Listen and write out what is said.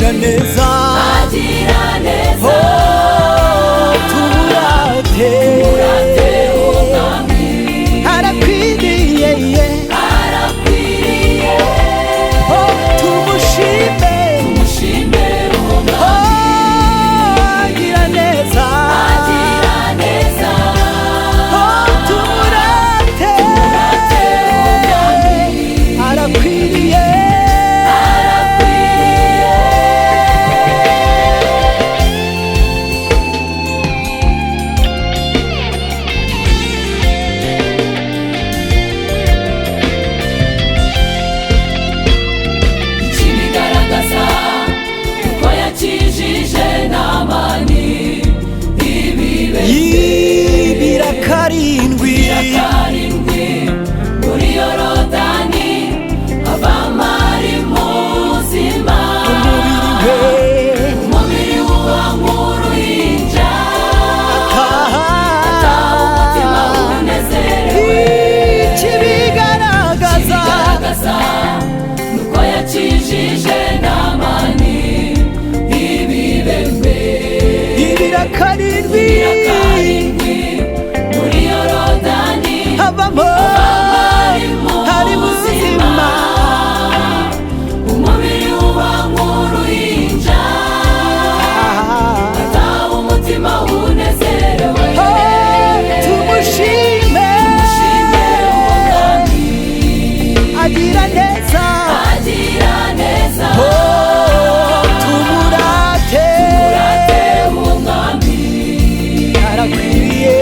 Agira neza. Agira neza. Oh, tumurate. Tumurate umwami. Arakwiriye. Arakwiriye. Oh, tumushime. Tumushime umwami. Oh, agira neza. Agira neza. Oh, tumurate. Tumurate umwami. Arakwiriye. Arakwiriye. Ikibigaragaza uko yakijije Namani ibibembe Yibira karindwi. 7 muri Yorodani avamo ari muzima. Umubiri we. Umubiri uba nk'uruhinja. Ataha. Ataha umutima unezerewe. Ikibigaragaza. Ikibigaragaza nuko yakijije Namani ibibembe. Yibira karindwi. 7 muri Yorodani havamo ari ari muzima. muzima. Umubiri uba nk'uruhinja. Ataha umutima unezerewe. Oh, tumushime. Tumushime umwami. Agira neza. Agira neza. Oh, tumurate. Tumurate umwami. Arakwiriye.